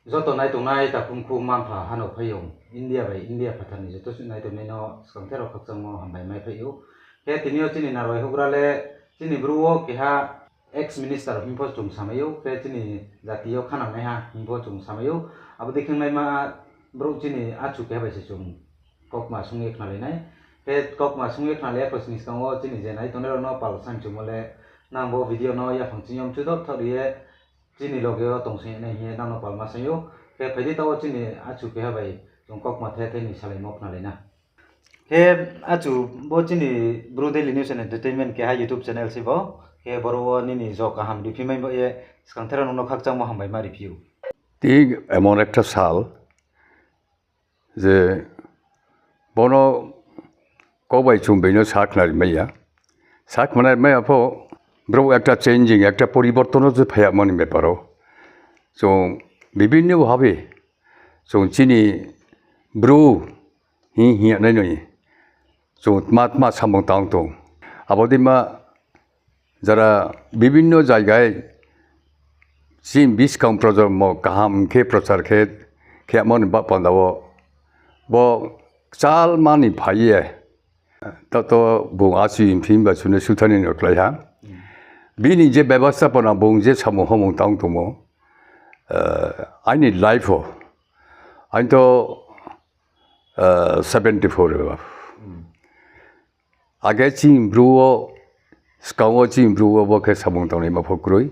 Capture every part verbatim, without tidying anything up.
Joto nai tongnai takhum khu mma-mpha hano phaiyong, India bai India phathar ni joto suh nai tongnai no skangther rao khakchangmo hambai mai phai ou. Khe tini yo chini narbai houhgra le, chini Bru wo keha ex minister hing pho chung samai ou, khe chini jati yo khanangnaiha hing pho chung samai ou. Abo dei khe ongnaima brouh chini achu keha bai se chung kaukma sung ye khnalai nai. Khe kaukma sung ye khnalai ya kho sini skang wo chini je nai tongnai rao no pal saingchumo le, nang bo video no yaphang ching yo mchu dor thaoh ri ye, chini loge wo tong sing nai hing ye nang no palma saing ou. Khe phai di taoh wo chini achu keha bai chung kaukma the the ni salaimo khnalai na. Khe achu bo chini Bru Daily News and Entertainment keha YouTube channel se bo. Khe boro wo nini jo kaham riphi mai bo ye skangther rao nung no khakchangmo hambai ma riphi ou. Ti emon ekta sal je bono kau bai chung beino sakhnari mai ya. Sakhnari mai ya pho, brouh ekta changing, ekta poriborton wo je phai yamo ni bepar wo chung bibinno bhabe chung chini Bru hing hing ya nai noi chung tma tma samung tang tong. Abo dei ma jara bibinno jaigai chini buskang projonmo kaham khe prochar khe, khe yamo ni ba panda wo bo kchalma ni phai ye, taoh to bung achu hing phi ba chu no suthani no klái ha. Bini je bebasthapona bung je samung homung tang tongmo, aini life wo, aini to seventy four ba. Age chini Bru wo, skang wo chini Bru wo bo khe samung tangnaima pho kroi.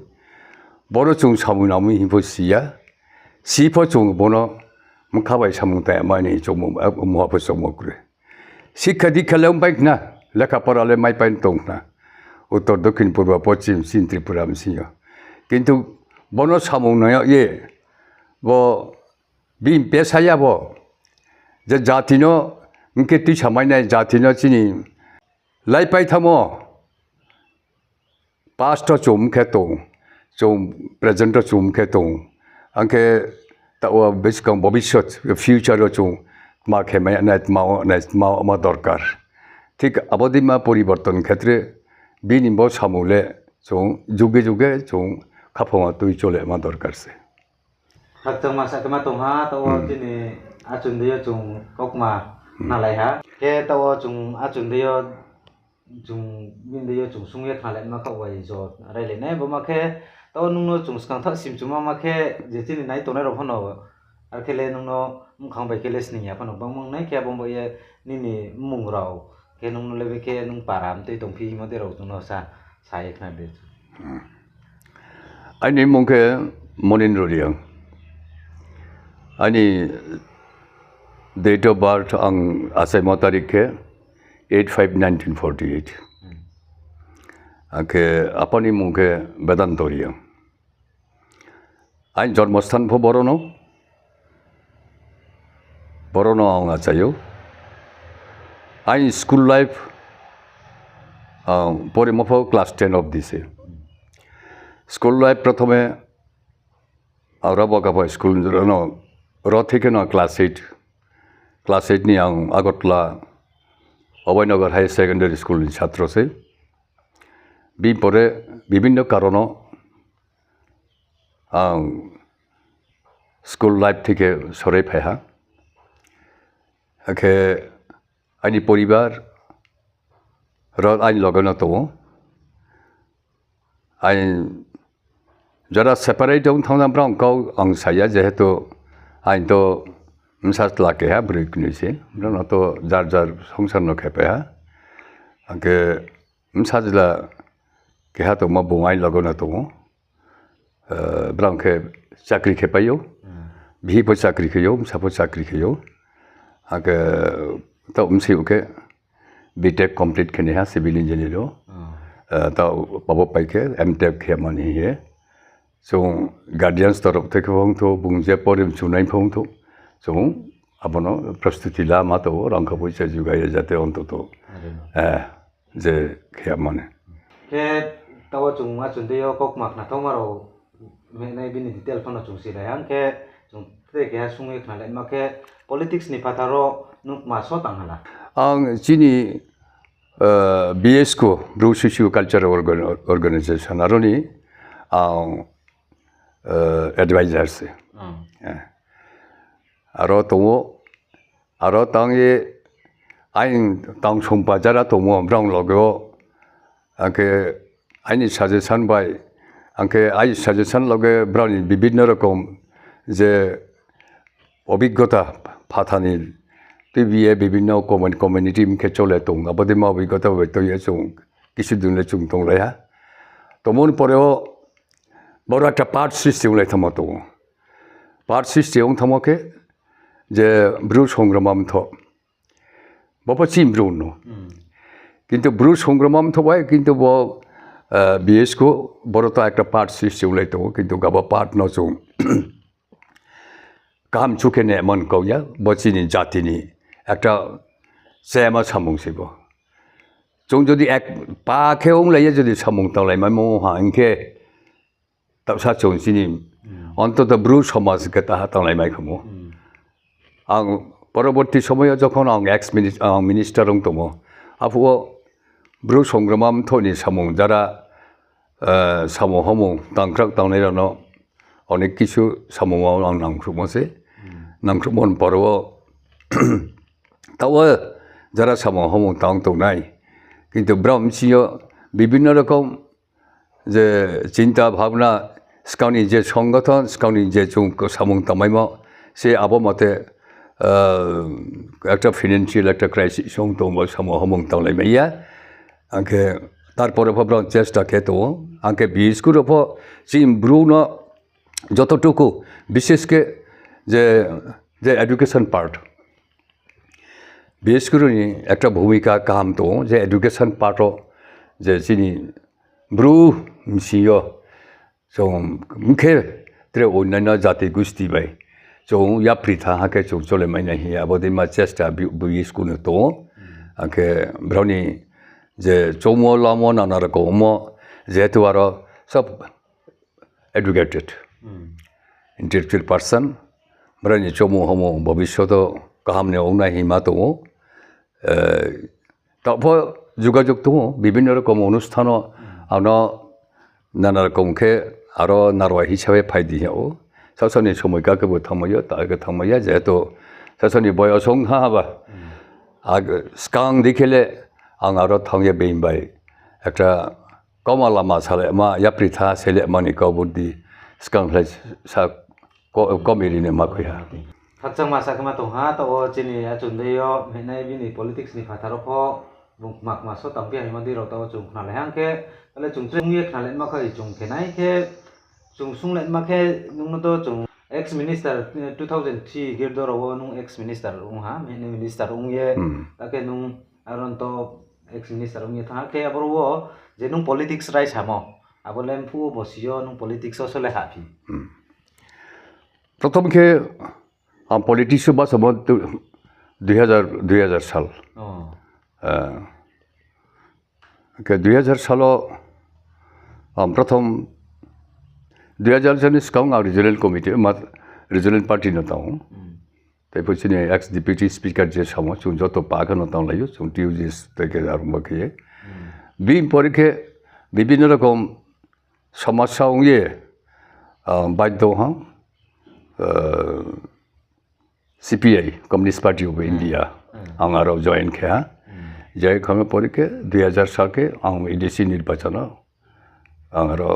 Bono chung samung nangmi hing pho si ya. Si pho chung bono mkha bai samung tangma ni chung mungha pho chongmo kroi. Sikha dikha le ongpai khna, lekha pora le maipai tong khna. Uttor, dokhin, purba, poschim, chini Tripura bsing yo. Kintu bono samung nang yag ye, bo bini pesa ya bo. Je jati no, hing khe tuisa mainai jati no chini laipai thamo, past wo chung khe tong, chung present wo chung khe tong, ang khe taoh wo buskang bobisot, future wo chung tma khe mai nai, tma nai, tma ma dorkar. Thik abo dei ma poriborton khetre bini bo samung le chung juge juge chung khaphang wo tui cholema dorkar se. Khakchangma sa khe ma tong ha, taoh wo chini achun dei yo chung kaukma khnalai ha. Khe taoh wo chung achun dei yo chung, bini dei yo chung sung ye khnalaima khaoh bai jo railai nai. Bo ma khe taoh wo nung no chung skang thaoh simchuma ma khe je chini nai tongnai rao phano, ar khe le nung no mkhang bai khe le sning ya phano bangma ong nai khe, abo bo ye nini mmung rao khe nung no le be khe nung para mtui tongphi himo de rao chung no sa, sa ye khna di. Aini mmung khe Monindra Reang. Aini date of birth ang achaimo tarik khe eight five nineteen forty eight. Akhe apa ni mmung khe Vedanta Reang. Aini jormosthan pho boro no, boro no ang achai ou. Aini school life, ang porimo pho class ten obdi se. School life prothome ang Rabakapha school no, ro theke no class eight, class eight ni ang Agartala Abhaynagar Higher Secondary School ni chatro se. Bini pore bibinno karono ang school life theke sorai phai ha. Akhe aini poribar ro aini loge no tong ou. Aini jora separate ong thanng na brao kau ang sa ya, jehetu aini to bsa chla keha broi knoi se, brao no to jar jar songsar no khepai ha. Akhe bsa chla keha tongma bung aini loge no tong ou. Brao khe chakri khe pai ou. Bihih pho chakri khe ou, bsa pho chakri khe ou. Akhe taoh bsing ou khe B Tech complete khe naiha civil engineer ou. Taoh abo pai khe M Tech khe mani hing ye. Chung guardians torof theke pho ongthou, bung je pore mchunai pho ongthou. Chung abo no prostuti lama tong ou, rangkha poicha jugai ye jate ontoto je khe mani. Khe taoh wo chung achun dei yo kaukma khnathaoma rao mehnai bini detail phano chung silai ha, hing khe chung tre keha sung ye khnalaima khe politics ni phathar wo nung tma so tang hala? Ang chini B S K, Bru Socio Cultural Organization, aro ni ang advisor se. Oh. Eh. Aro tong ou, aro tang ye aini tang songpa jara tongmo brao loge wo, ang khe aini suggestion bai, ang khe aini suggestion loge brao ni bibhinno rokom je obiggota phatha ni tuibi ye bibhinno commun-, community mkhe chole tong, abo dei ma obiggota bai tui ye chung kisu din le chung tonglai ha. Tongmo ni pore wo boro ekta part sristi onglai thanngmo tong ou. Part sristi ong thanngmo khe je Bru Songrama Mthoh. Bo pho chini Bru no. Kintu Bru Songrama Mthoh bai kintu bo, eh, B S K boro to ekta part sristi onglai tong ou, kintu gabo part no chung kaham chu khe ne man kau ya, bo chini jati ni ekta chema samung se bo. Chung jodi ek pa khe onglai ye jodi samung tanglai maimo ha hing khe, taohsa chung chini, ontoto Bru somaj khe taha tanglai mai khamo. Ang poroborti somoy yo jokhon ang ex-minis-, ang minister ong tongmo, aphuh wo Bru Songrama Mthoh ni samung jara, eh, samung homung tangkrak tangnai rao no onek kisu samung wo ang nangkhruhmo se. Nangkhruhmo ni poro wo taoh wo jara samung homung tang tongnai. Kintu brao bsing yo bibhinno rokom je chinta bhabna, skang ni je songothon, skang ni je chung samung tangmaimo, se abo mote, eh, ekta financial ekta crisis ong tongmo samung homung tanglai mai ya. Ang khe tarpore pho brao chesta khe tong ou. Ang khe B S K rao pho chini Bru no jototuku, bishesh khe je, je education part, B S K rao ni ekta bhumika kaham tong ou, je education part wo je chini Bru bsing yo chung mkhe tre onnaino jati gusti bai chung yapri thanng ha khe chung chole mai nai hing ye abo dei ma chesta B S K no tong ou. Ang khe brao ni je choungmo lamo nana rokommo, jehetu aro sob educated, intellectual person, brao ni choungmo homo bobisot wo kaham ni ong nai hingma tong ou. Eh, taoh pho jugajug tong ou, bibhinno rokom onusthan wo, ano nana rokom khe aro narwai hisabe phai di hing ou. Sasao ni somoi ka khe bo thanngmai ya, ta khe thanngmai ya, jehetu sasao ni boyos ong ha ba. Ag-, skang di khe le ang aro thanng ye being bai ekta kauma lama salema, yapri tha selema ni kau budi skang khlai sa ko-, komiri ni ma khui ha. Khakchangma sa khe ma tong ha, taoh wo chini achondei yo mhenai bini politics ni phathar wo pho bung kma kma so tangphi haimo dei rao taoh wo chung khnalai ha khe, tale chung chung ye khnalaima khe chung khe nai khe, chung sunglai ma khe nung no to chung ex minister, eh, two thousand three girdo rao wo nung ex minister ong ha, mhenai minister ong ye, ta khe nung aron to ex minister ong ye thanng ha khe aboro wo je nung politics raisamo, abo le mphuh wo bosi yo nung politics wo sole hahphi? Prothom khe ang politics wo basamo tu-, dui hazar, dui hazar sal. Khe dui hazar sal wo ang prothom, dui hazar sal ni skang ang regional committee, ma, regional party no tang ou. Tei pho chini ex deputy speaker je samo, chung joto pa khe no tanglai ou, chung T U G tei khe arombo khe ye. Bini pore khe bibhinno rokom somossa ong ye, ah, baiddo ha, ah, C P I, Communist Party of India, ang aro join khe ha. Join khe pore khe dui hazar sal khe ang A D C nirbachon wo ang aro,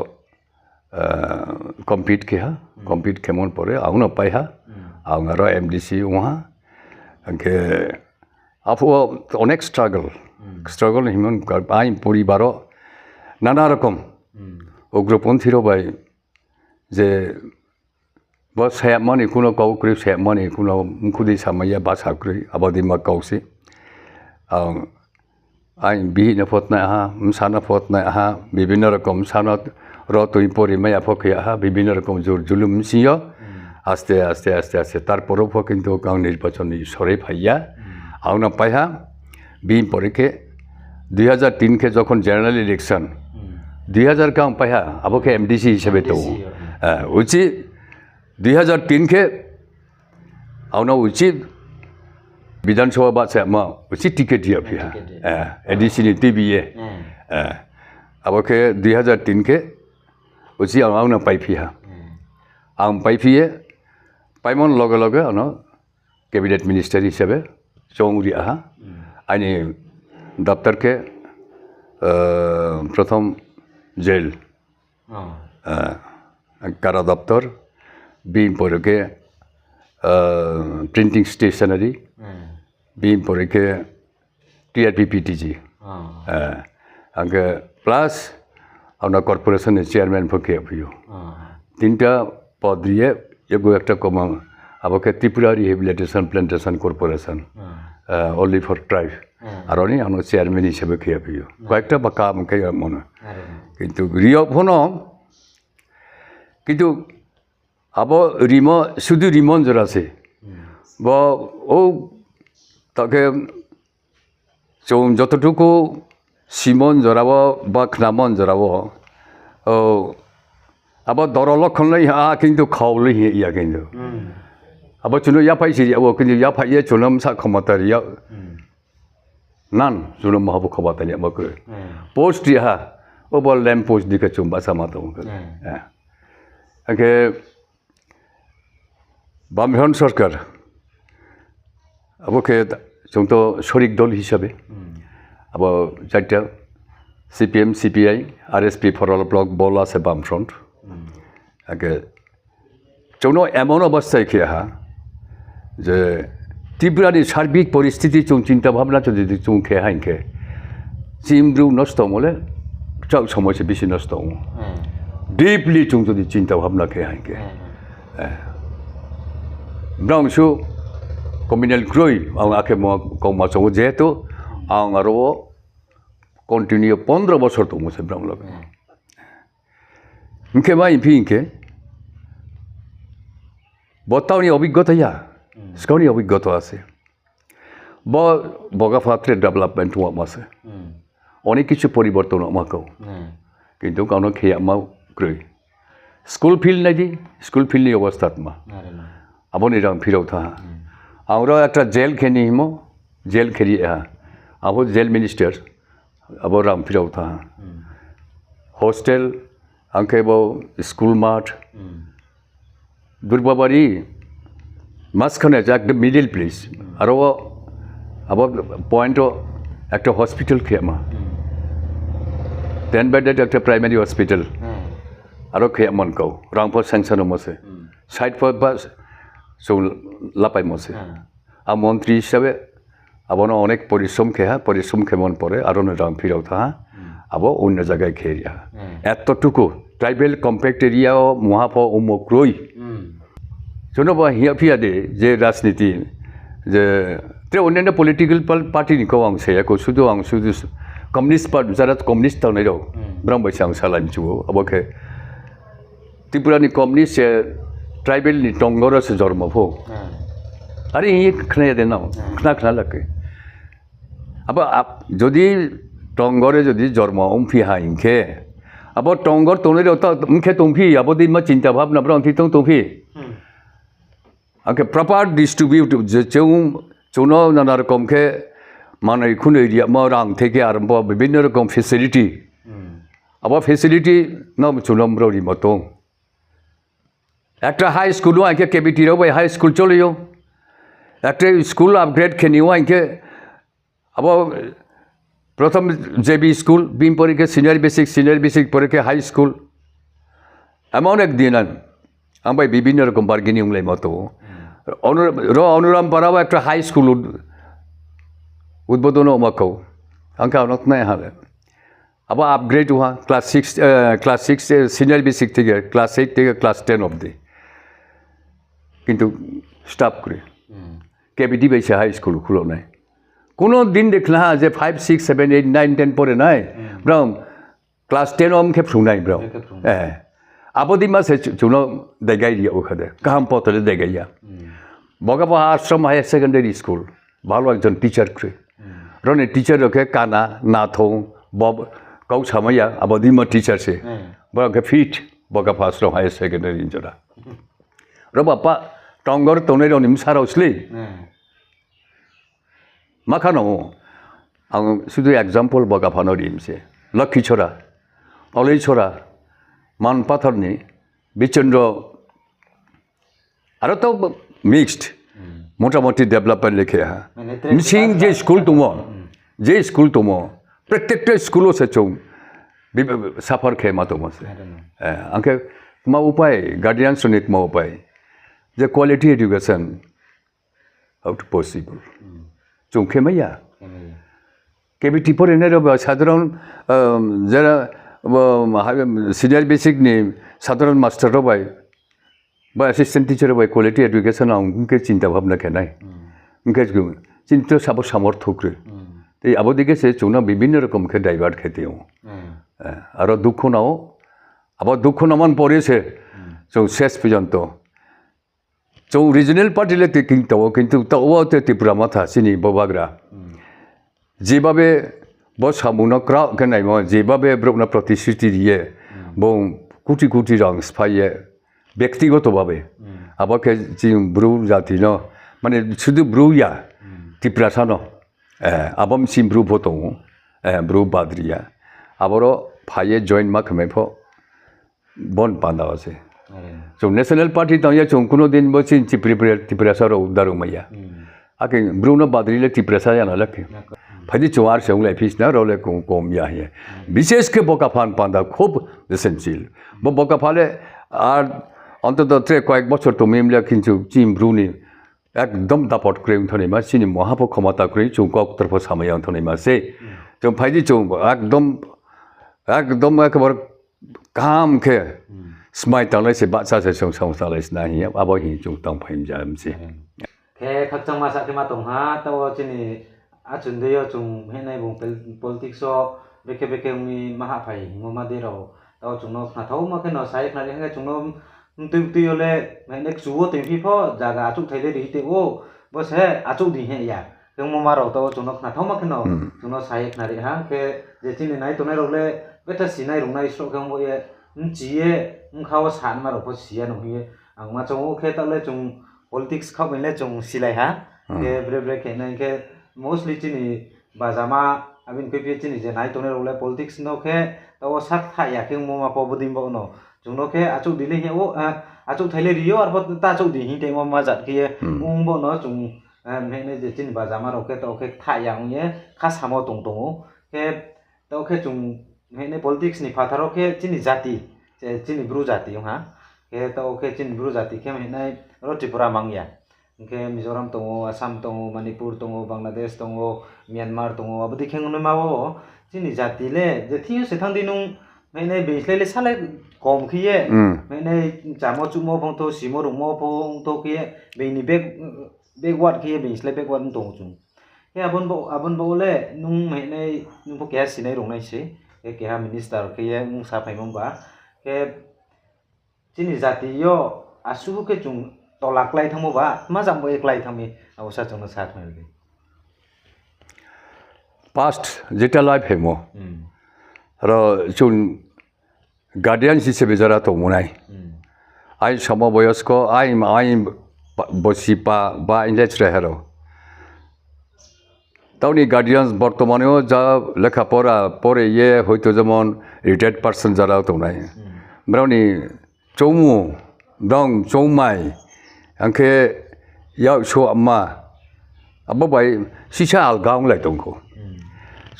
ah, compete khe ha. Compete khemo ni pore ang no pai ha. Ang aro M D C ong ha. Ang khe aphuh wo onek struggle. Struggle hingmo ni ka-, aini poribar wo nana rokom ugroponthi rao bai je bo sayamani kuno kau kroi, sayamani kuno mkhu dei samai ya, basa kroi, abo dei ma kau se. Ang, aini bihih no pho tnai ha, bsa no pho tnai ha, bibhinno rokom bsa no ro tui pori mai ya pho khe ha, bibhinno rokom jur julum bsing yo, aste, aste, aste, aste, tarpor wo pho kintu ang nirbachon ni sorei phai ya, ang no pai ha, bini pore khe dui hazar tin khe jokhon general election, dui hazar khe ang pai ha, abo khe M D C hisabe tong ou. Eh, uchih dui hazar tin khe ang no uchih Bidhan Sabha bahcha ma uchih ticket ri ya phi ha. A D C ni tuibi ye. Abo khe dui hazar tin khe uchih ang, ang no paiphi ha. Ang paiphi ye, Paimon loge loge ano cabinet minister হিসাবে chung ri ha. Aini daptar khe, eh, প্রথম jail, eh, কারা দপ্তর, bini pore khe, eh, printing stationery, bini pore khe T R P P T G. Eh, ang khe plus ano corporation ni chairman pho khe phi ou. Tinta pod ri ye, ego একটা কমা, abo khe Tripura Rehabilitation Plantation Corporation, eh, only for tribe. Aro ni ano chairman হিসাবে khe phi ou. কয়েকটা ba kam khe ya mono. কিন্তু ri yo pho no, কিন্তু abo rimo, শুধু rimo ni jora se. Bo, o, ta khe chung jototuku simon jora wo, ba khnamon jora wo, o, abo doro লক্ষণ lei ha, কিন্তু khau lei hi ya কিন্তু. Abo chung no yaphai si ya wo, কিন্তু yaphai ye chung no bsa ক্ষমতা ri ya. Nan, chung no maha bo ক্ষমতা ri ya ma kroi. Post ri ha, obo lamp post di khe chung basa ma tong khe. Akhe Bamfront sorkar, abo khe chung to শরিক দল হিসাবে, abo চারটা, C P M, C P I, R S P, Forward Bloc, Bola se Bamfront. Akhe chung no এমন অবস্থায় khe ha, je Tripura ni সার্বিক পরিস্থিতি chung চিন্তা ভাবনা jodi chung khe ha hing khe, chini Bru nosto ongmo le, kchak somoi se bisi nosto ong ou. Deeply chung jodi চিন্তা ভাবনা khe ha hing khe, brao su communal kroi, ang akhe mo kauma choung ou, যেহেতু ang aro wo continue পনেরো বছর tongmo se brao loge. Hing khe ma hing phi hing khe, bo taoh ni অভিজ্ঞতা ya, skang ni অভিজ্ঞতা আছে. Bo Bokapha tre development ongma se. অনেক কিছু পরিবর্তন ongma kau. কিন্তু kano khe yama kroi. School field nai di, school field ni অবস্থা tma. Abo ni rang phirao tha ha. Ang ro একটা jail khe ni himo, jail khe ri ha. Abo jail minister, abo rang phirao tha ha. Hostel, ang khe bo school মাঠ, দুর্গাবাড়ি, মাঝখানে যে একদম middle place, aro abo point o একটা hospital khe ma, ten bedded একটা primary hospital, aro khe man kau, rang pho sanction ongmo se, side pho ba chung lapaimo se. A মন্ত্রী হিসাবে abo no অনেক পরিশ্রম khe ha, পরিশ্রম khe mon pore aro no rang phirao tha ha, abo অন্য জায়গায় khe ri ha. এতটুকু tribal compact area wo mungha pho ongmo kroi. Chung no ba hing ya phi ya de, je রাজনীতি, je tre অন্যান্য political pal-, party ni kau ang sa ya kho, শুধু ang শুধু communist party, যারা communist tongnai rao, brao bai se ang salai mchu ou, abo khe Tripura ni communist se tribal ni টঙ্গর wo se জন্ম pho. Are hing ye khna ya de nao, khna khna la khe. Abo, ab-, jodi টঙ্গর wo jodi জন্ম ongphi ha hing khe, abo টঙ্গর tongnai rao ta ong khe tongphi, abo dei ma চিন্তা ভাবনা brao thi tong tongphi. Akhe proper distribute je chung, chung no নানা রকম khe manoi khunoi ri yamo rang থেকে আরম্ভ বিভিন্ন রকম facility. Abo facility no chung no brao rimo tong. একটা high school wo hing khe K B T rao bai high school চলে ou. একটা school upgrade khe ni wo hing khe abo প্রথম J B school, bini পরে khe senior basic, senior basic পরে khe high school. এমন একদিন আন-, ang bai বিভিন্ন রকম bargaining onglaimo tong ou. Onu-, ro Onuram para wo একটা high school ud-, উদ্বোধন ongma kau. Ang khe ano tnai ha le. Abo upgrade ongha, class six, eh, class six, eh, senior basic থেকে, class eight থেকে class ten অবধি. কিন্তু staff kroi. K B T bai se high school khulo nai. কোনো দিন de khna ha je five, six, seven, eight, nine, ten পরে nai, brao class ten ong khe phrung nai brao. Abo dei ma se chu-, chung no degai ri ya o kha de. Kaham poto le degai ya. Bokapha Ashram Higher Secondary School, ভালো একজন teacher kroi. Ro ni teacher rao khe kana, nathong, bob, kau samai ya, abo dei ma teacher se. Brao khe fit, Bokapha Ashram Higher Secondary ni jora. Ro ba pa, টঙ্গর tongnai rao ni bsa rao sle. Ma kha no, ang শুধু example Bokapha no ri mi se. Lokhichora, Oleichora, Manpathar ni, Bichondro, Aro to mixed. Motamoti development le khe ha. Mane tre Msing je class school tongmo, je school tongmo, প্রত্যেকটা school wo se chung bi-, suffer khe ma tongmo se. Ang khe kma upai, guardians ni kma upai. Je quality education, how to possible. Chung khe mai ya. K B T পড়াইnai rao bai সাধারণ, jera, senior basic ni সাধারণ master rao bai, ba assistant teacher rao bai quality education ang khe চিন্তা ভাবনা khe nai. Hing khe chini to sabo সামর্থ্য kroi. Tei abo dei khe se chung no বিভিন্ন রকম khe divert khe tong ou. Aro dukho nao, abo dukho namo ni পরে se chung শেষ পর্যন্ত chung regional party le tei king tao, কিন্তু tao wo te Tipra Motha chini bobagra. Jebabe bo samung no kraoh khe naimo, jebabe brouh no প্রতিশ্রুতি ri ye, bung crore crore rang sphái ye, ব্যক্তিগতভাবে. Abo khe chini Bru jati no, mane শুধু Bru ya, Tiprasa no, abo bsing Bru pho tong ou, Bru badri ya. Aboro phai ye join ma khe mai pho, bo ni panda wo se. Chung national party tang ye chung কোনো দিন bo chini Tipri-, Tiprasa rao daru mai ya. Akhe Bru no badri le Tiprasa ya na le khe. Phai di chung আর se onglai phi sna rao le kom, kom ya hing ye. বিশেষ khe Bokapha ni panda খুব essential. Bo Bokapha le আর অন্তত tre কয়েক বছর tongmi mle কিন্তু chini Bru ni একদম দাপট kroi ong thangnaima, chini মহা pho ক্ষমতা kroi, chung kauktor pho samai ya ong thangnaima se. Chung phai di chung একদম, একদম একেবারে kaham khe smai tanglai se, bahcha se chung samung tanglai sna hing ye, abo hing chung tang phai mja mse. Khe khakchangma sa khe ma tong ha, taoh wo chini achundei yo chung hinai bung pol-, politics wo bekhe bekhe ong mi ma hahphai hingmo ma dei rao. Taoh chung no khnathaoma khe no sa ye khnari hing khe chung no mtui mtui yo le hinai kchu wo toingphi pho zaga achouhthai le ri tei ou, bo se achouh di hing ya. Khe ongmo ma rao taoh wo chung no khnathaoma khe no chung no sa ye khnari ha khe je chini nai tongnai rao le betha sinai rungnai sroh khe ong bo ye, mchi ye, mkha wo sanma rao pho si ya no hing ye. Ang ma chung ou khe taoh le chung politics khaoh bai le chung silai ha. Khe bre bre khe nai khe mostly chini bajama, abini khe phi chini je nai tongnai rao le politics no khe taoh wo sak tha ya khe ongmo ma pho bodei bo no. Chung no khe achouh di le hing ou, achouhthai le ri yo, arpho ta achouh di hing tei mo ma jat khe ye ong bo no chung, hinai je chini bajama rao khe taoh khe tha ya ong ye, kha samo tong tong ou. Khe taoh khe chung hinai politics ni phathar wo khe chini jati, chini Bru jati ong ha. Khe taoh khe chini Bru jati khe hinai ro Tripura mang ya. Hing khe Mizoram tong ou, Assam tong ou, Manipur tong ou, Bangladesh tong ou, Myanmar tong ou, abo dei khe ongnaima wo chini jati le je thing yo se thanng di nung, hinai being slái le sa le kom khe ye, hinai chamo chuhmo pho ong thou, simo rungmo pho ong thou khe ye, being ni back-, backward khe ye, being slái backward ong tong ou chung. Khe abo ni baoh, abo ni baoh le nung hinai, nung pho keha sinai rungnai se, khe keha minister khe ye ong saphaimo ba, khe chini jati yo asuh khe chung tola klái thanngmo ba, ma jang bo ye klái thanng mi, abo sa chung no sa khnari di. Past jeta lai phaimo, aro chung guardian হিসেবে যারা tongmo nai, aini সমবয়স্ক, aini, aini bosi pa, ba inle chrai ha rao. Taoh ni guardians বর্তমানে wo ja lekha pora pore ye হয়তো যেমন retired person যারা tongnai, brao ni choungmung, brao ni choungmai, ang khe yak suama, abo bai sisa alga onglai tong khou.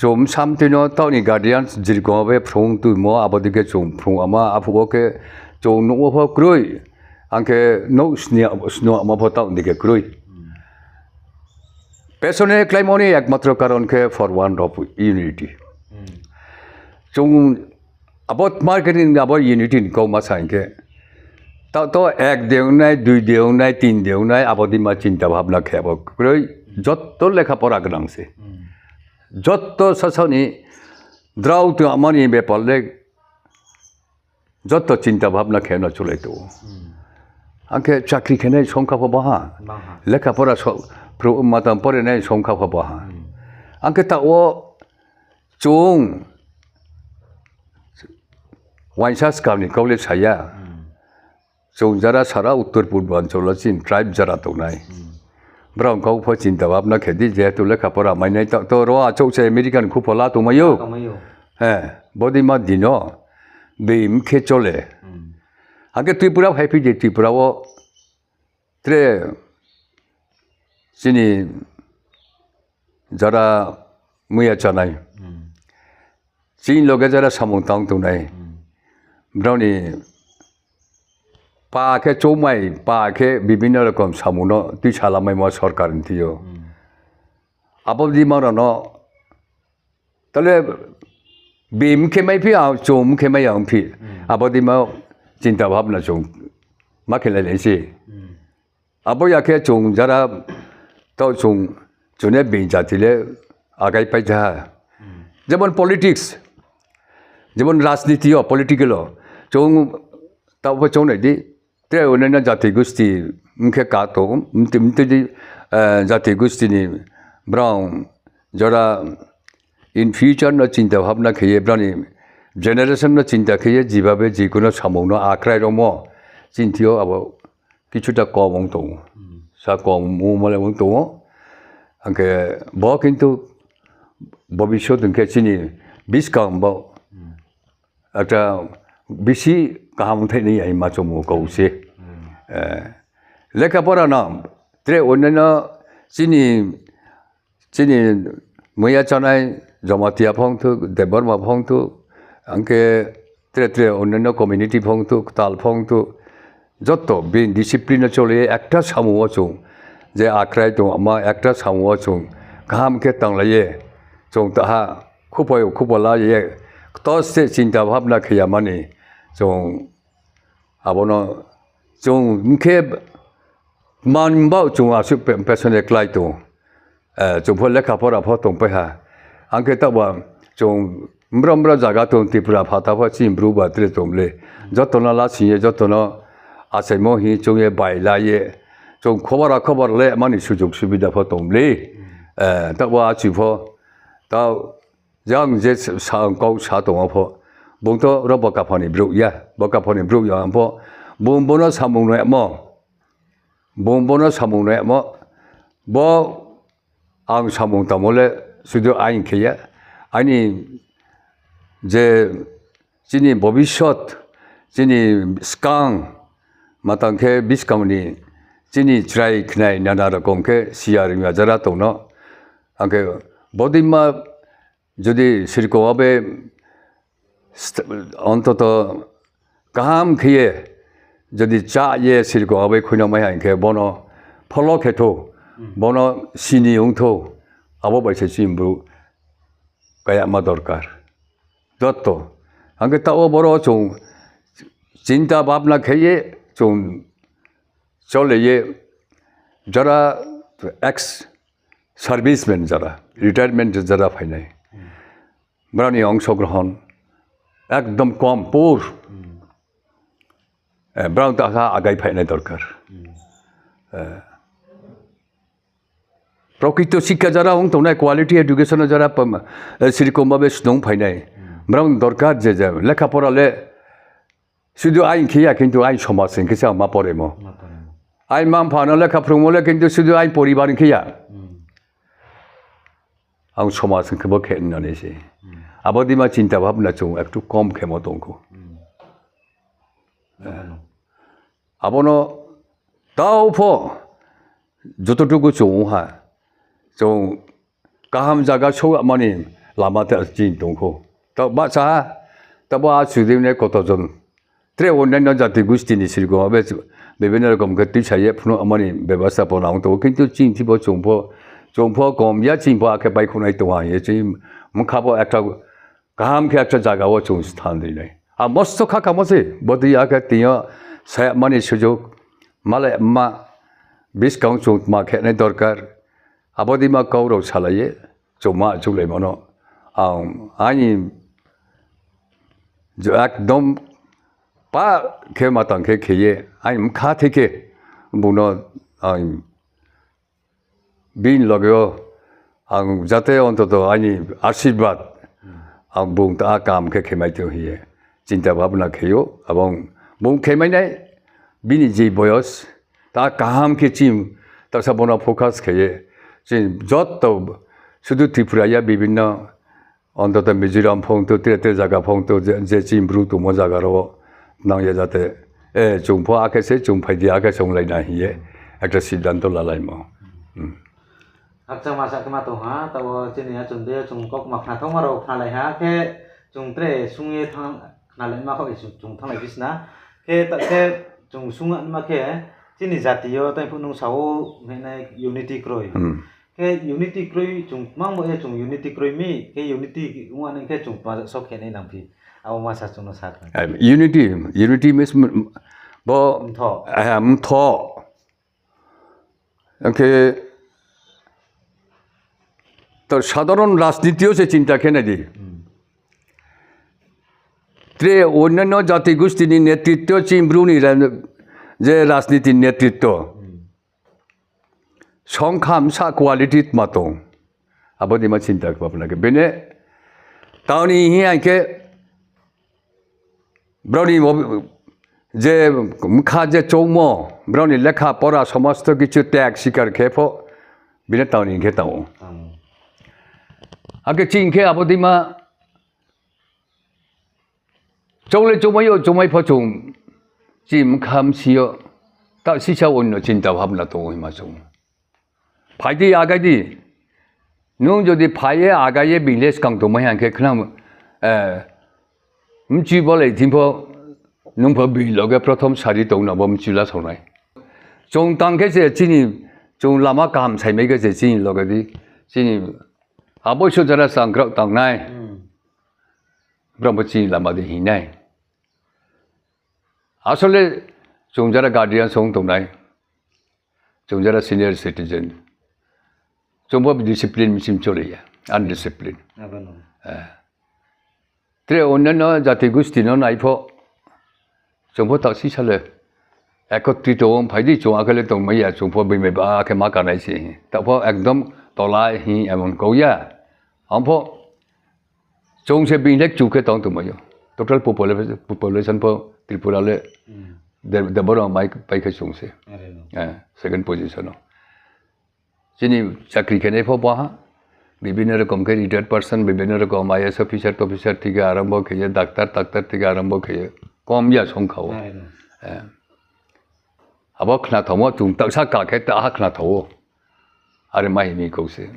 Chung bsa mtui no taoh ni guardians jirkong be phrung tuimo, abo dei khe chung phrung ama, aphuh wo khe chung nuh wo pho kroi, ang khe nouh sni-, snuama pho taoh dei khe kroi. Peso ni kláimo ni একমাত্র কারণ khe for want of unity. Chung abo tma khe ni abo unity ni kau ma sa hing khe, taoh to এক de ong nai, দুই de ong nai, তিন de ong nai, abo dei ma চিন্তা ভাবনা khe abo kroi, joto lekha pora gnang se. Joto sasao ni drao tong ama ni bepar le joto চিন্তা ভাবনা khe no chulai tong ou. Ang khe chakri khe nai সংখ্যা pho baha, lekha pora so-, pro-, matam pore nai সংখ্যা pho baha. Ang khe taoh wo chung uaingsa skang ni kau le sa ya. Chung যারা সারা উত্তর পূর্বাঞ্চল wo chini tribe যারা tongnai, brao kau pho চিন্তা ভাবনা khe di, যেহেতু lekha pora mainai taoh to ro achouh se American khupho la tongmai ou. Bodei ma di no, bini khe chole. Ang khe Tripura phaiphi di, Tripura wo tre chini jara muiya chánai, chini loge jara samung tang tongnai, brao ni pa khe choungmai, pa khe bibhinno rokom samung no tuisa lamaimo sorkar ni thing yo. Abo di ma rao no, tale bini mkhe maiphi, a, chung mkhe mai ya ongphi. Abo di ma chinta bhabna chung ma khe lailai se. Abo ya khe chung jara, taoh chung, chung ne bini jati le agai pai ja ha. Jemon politics, jemon rajniti yo, political wo, chung taoh pho chung nai di, tre onnaino jati gusti mkhe ka tong, mti, mti di, eh, jati gusti ni brao jara in future no chinta bhabna khe ye, brao ni generation no chinta khe ye, jibabe jikuno samung no akrai romo, chinthi yo abo kichuta kom ong tong ou. Sa kom ongmo le ong tong ou. Ang khe bo kintu bobisot hing khe chini buskang bo ekta bisi kaham thai ni ai ma choungmo kau se. Eh, lekha pora no tre onnaino chini, chini muiya chánai Jamatia pho ongthou, Debbarma pho ongthou, ang khe tre tre onnaino community pho ongthou, ktal pho ongthou, joto bini discipline no chole ye ekta samung wo chung, je akrai tong ama ekta samung wo chung kaham khe tanglai ye, chung taha khupo khupo la ye, kto se chinta bhabna khe ya mani, chung abo no chung mkhe man baoh chung asuh pe-, peso ni klái tong ou. Eh, chung pho lekha pora pho tongpai ha. Ang khe taoh ba chung mbrao mbrao zaga tong, Tripura phatha pho chini Bru ba tre tong le. Joto no lasing ye, joto no achaimo hing choung ye, baila ye, chung khobor a khobor le mani sujug subida pho tong le. Eh, taoh ba achu pho, taoh jang je sa, kau sa tong ou pho, bung to ro bo kapha ni brouh ya, bo kapha ni brouh ya ang pho, bung bo no samung no yamo, bung bo no samung no yamo, bo ang samung tangmo le sudu aini khe ya, aini je chini bobisot, chini skang, matang khe buskang ni chini chrai khnai nana rokom khe siya ringya jara tong no. Ang khe bodeima jodi sirkom abe st-, ontoto kaham khe ye, jodi chá ye sirkom abe khuinang mai ha hing khe bono follow khe thou, bono sini ong thou, abo bai se chini Bru kayama dorkar. Joto. Ang khe taoh wo boro chung chinta bhabna khe ye, chung chole ye, jara ex serviceman jara, retirement jara phainai. Brao ni ongshogrohon ekdom kom pur. Eh, brao ta ha agai phainai dorkar. Eh, prokrito sikha jara ong tongnai, quality education jara pam, eh, sirkom babe snung phainai. Brao dorkar je je lekha pora le sudu aini khe ya, kintu aini somaj hing khe se ang ma poremo. Aini ma mpha no lekha phrungmo le kintu sudu aini poribar hing khe ya. Ang somaj hing khe bo khe nani se. Abo deima chinta bhabna chung ektu kom khemo tong khou. Abo no tao pho jototuku chung ong ha, chung kaham zaga souhmani lama ta chini tong khou. Tao bahcha ha, tabo achu dei ne koto jon tre onnaino jati gusti ni sirkom abe bibhinno rokom khe tuisa ye phnuh mani bebostha pho nang tong ou. Kintu chini thi bo chung pho, chung pho kom ya, chini pho akhe baihkhouhnai tong ha hing ye chini mkha bo ekta kaham khe ekta zaga wo chung sthan ri nai. A mosto khakamo se, bodei akhe tini yo sayamani sujug, malai ma buskang chung tma khe nai dorkar, abo deima kau rao salai ye, chung ma chulaimo no. Ang aini je ekdom pa khe matang khe khe ye, aini mkha thei khe bung no ang bini loge wo ang jate ontoto aini asirbad ang bung ta kam khe khemai tong hing ye chinta bhabna khe ou. Abo bung khemai nai bini je boyos ta kaham khe chini tasa bono focus khe ye chini joto sudu Tripura ya bibhinno ontoto Mizoram phongtho, tre tre zaga phongtho, je, je chini Bru tongmo zaga rao nang ya jate, eh, chung pho akhe se, chung phai di akhe se onglai na hing ye. Hakhe siddhanto lalaimo. Hakchangma sa khe ma tong ha, taoh wo chini achung de chung kaukma khnathaoma rao khnalai ha, khe chung tre sung ye thanng khnalaima khaoh ye chung, chung thannglai bisna. Khe ta khe chung sung ma khe, chini jati yo tai phuh nung sa ou, hinai unity kroi. Khe unity kroi chung tmang bo ye chung unity kroi mi, khe unity ong nai khe chung tma sok khe nai nangphi. Abo ma sa chung no sa khnai. Unity, unity means bo mtho. Ang khe to sadharon rajniti yo se chinta khe nai di. Tre onnanno jati gusti ni netritto, chini Bru ni ra-, je rajniti netritto. Songkham sa quality tma tong. Abo dima chinta khe bapna khe. Bini tang ni hing ya khe brao ni je mkha je choungmo, brao ni lekha pora somosto kichu tek sikar khe pho, bini tang ni hing khe tang ou. Akhe chini khe abo dima choung le choungmai yo, choungmai pho chung, chini mkha msi yo, ta sisa onno chinta bhabna tong ou hima chung. Phai di, agai di. Nung jodi phai ye, agai ye, being le skang tongmai hing khe khna, mchi bo le thing pho, nung pho being loge prothom sari tong na bo mchi la sao nai. Chung tang khe se chini, chung lama kaham saimai khe se chini loge di, chini abo so jara changkrao tang nai. Brao bo chini lama di hing nai. Asole chung jara guardian song tong nai, chung jara senior citizen, chung bo discipline mchim chole ya, undiscipline. Tre onnanno jati gusti no nai pho, chung pho taoh sisa le ekotrito ong phai di, chung akhe le tongmai ya, chung pho being bai ba khe ma kanai se. Taoh pho ekdom tola hing emon kau ya. Ang pho chung se being le kchu khe tang tongmai yo. Total popula-, population pho Tripura le de-, Debbarma mai pai khe chung se. Second position o. Chini chakri khenai pho baha, bibhinno rokom khe retired person, bibhinno rokom I A S officer, officer theke arombo khe ye, doctor, doctor theke arombo khe ye, kom ya songkha ou. Abo khnathaomo chung taohsa ka khe taha khnathao ou. Are ma hing mi kau se.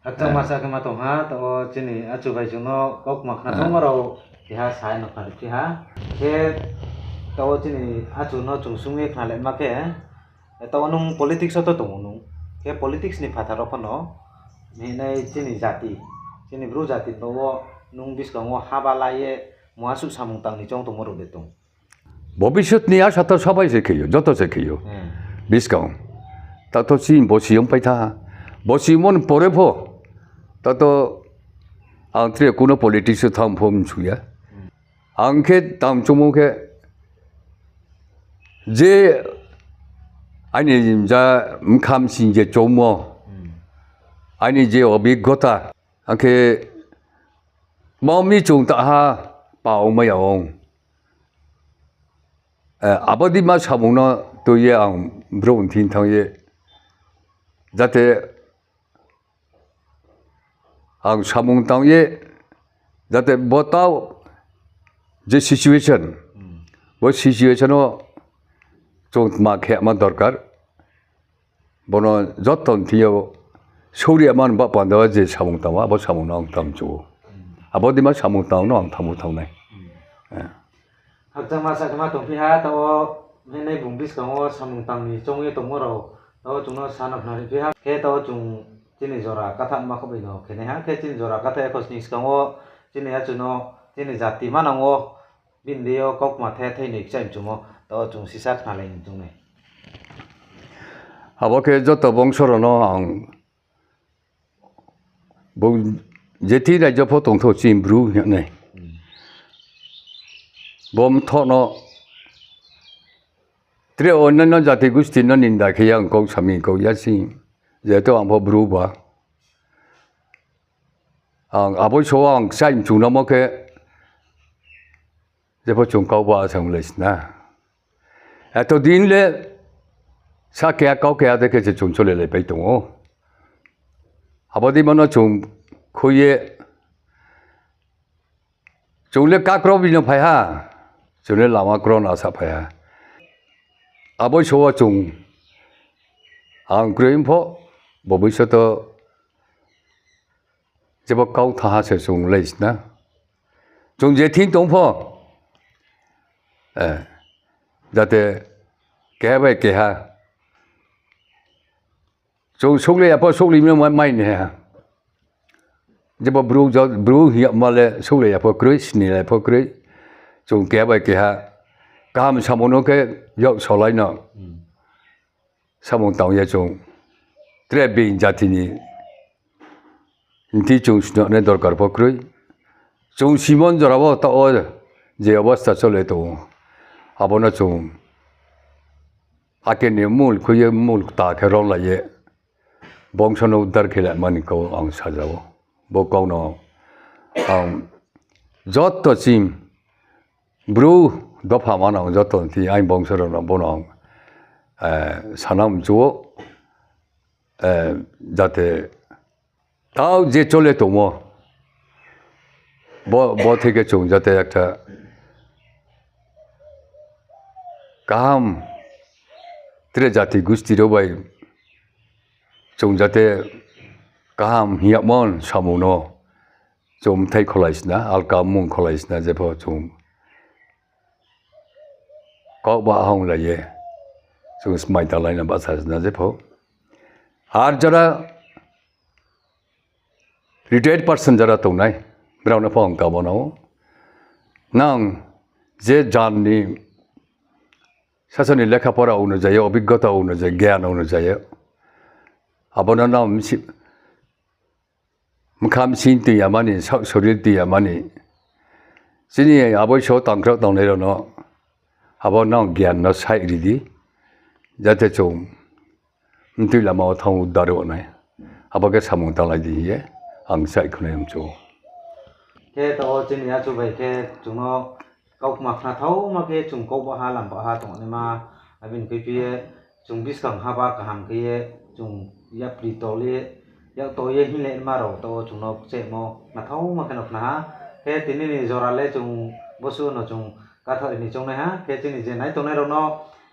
Hakchangma sa khe ma tong ha, taoh wo chini achu bai chung no kaukma khnathaoma rao keha sa no khnari phi ha. Khe taoh wo chini achu no chung sung ye khnalaima khe, taoh wo nung politics wo to tong ou nung. Khe politics ni phathar wo pho no, hinai chini jati, chini Bru jati ni baoh wo nung buskang wo haba la ye, muasuh samung tang ni choung tongmo rao de tong? Bobishyot ni asa to sabai se khe ou, joto se khe ou. Buskang. Tato chini bosi ong pai tha. Bosi mon pore pho. Tato ang tre kuno politics wo thanng pho mchu ya. Ang khe tang choungmo khe je aini ja mkham sing je choungmo, aini je obiggota, ang khe ma mi chung taha pa ongmai ya ong. Abo dima samung no tui ye ang brouh ni thing thanng ye, jate ang samung tang ye, jate bo taoh je situation, bo situation wo chung tma khe ma dorkar, bono joto ni thing yo souhri ya mani ba panda wo je samung tang wo, abo samung no ang tang chu ou. Abo dima samung tang no ang thanngmo thanng nai. Hakchangma sa khe ma tongphi ha, taoh wo hinai bung buskang wo samung tang ni choung ye tongmo rao, taoh wo chung no sa no khnari phi ha. Khe taoh wo chung chini jora katha ma kho bai no khe nai ha, khe chini jora katha ekho sning skang wo chini achu no chini jati manang wo bini deing yo kaukma the thei ni kchaih mchumo, taoh wo chung sisa khnalai ni choung nai. Abo khe joto bongso rao no ang bung je thing raijo pho tongthou chini Bru hing nai. Bo mthoh no tre onnanno jati gusti no ninda khe ya ang kau sami kau ya si. Jehetu ang pho Bru ba. Ang abo so ang kchaih mchu namo khe jepho chung kau ba sa onglai sna. Eto din le sa keha kau keha de khe se chung cholelaipai tong ou. Abo dei mano chung khui ye, chung le kakroi no phai ha, chung le lama kroi no sa phai ha. Abo so wo chung, ang kroi pho, bo boiso to jebo kau thanng ha se chung lai sna. Chung je thing tong pho, jate keha bai keha chung souhlai ya pho, souhlai mi mai ni ha. Jebo Bru hing yagma le souhlai ya pho kroi, snilai pho kroi. Chung keha bai keha kaham samung no khe yak solai no samung tang ye chung tre being jati ni mthi chung snoh nai dorkar pho kroi. Chung simon jora wo taoh wo je obostha chole tong ou, abo no chung ake ni mul khui ye mul kta khe ronglai ye bongso no uddar khe laima ni kau ang saja ou. Bo kau no ang joto chini Bru dopha manang joto ni thing aini bongso rao no bo no ang sana mchu ou, jate taoh je chole tongmo, bo theke chung jate ekta kaham tre jati gusti rao bai chung jate kaham hing yagmo samung no chung mthai kholai sna, alka mung kholai sna, jepho chung kau ba hang lai ye chung smai talai na bahcha sna jepho. Ar jara retired person jara tongnai, brao no pho ang kabo no, nang je jan ni sasao ni lekha pora onujai ye, obiggota onujai, gyan onujai ye, abo no nang mkha msing tui ya mani, saoh sorir tui ya mani, chini abo so tangkraoh tongnai rao no abo nang gyan no saih ri di, jate chung mtui lama wo thanng uddar ong nai, abo khe samung tanglai di hing ye ang saih khonai mchu ou. Khe taoh wo chini achu bai khe chung no kaukma khnathaoma khe chung kau baha lam baha tongnaima, abini khuiphi ye chung buskang ha ba kaham khe ye chung yapri tol ye, yak to ye hinglema rao taoh wo chung no kchehmo khnathaoma khe no khna ha. Khe tini ni jora le chung bosuh no chung kathaoh ri ni choungnai ha. Khe chini je nai tongnai rao no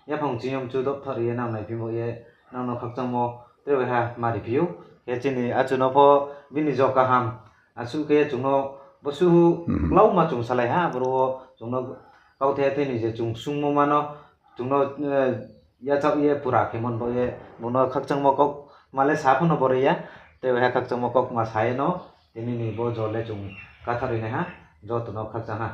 yaphang ching yo mchu dopthaoh ri ye nang naiphimo ye nang no khakchangmo tre waiha ma riphi ou. Khe chini achu no pho bini jo kaham asuh khe chung no bosuh klauma chung salai ha, aboro wo chung no kauthai thai ni je chung sungmo ma no chung no yachaoh ye pura khe mon bo ye bung no khakchangmo kaukma le sa pho no bore ya, tre waiha khakchangmo kaukma sa ye no tini ni bo jo le chung kathaoh ri nai ha, joto no khakchang ha.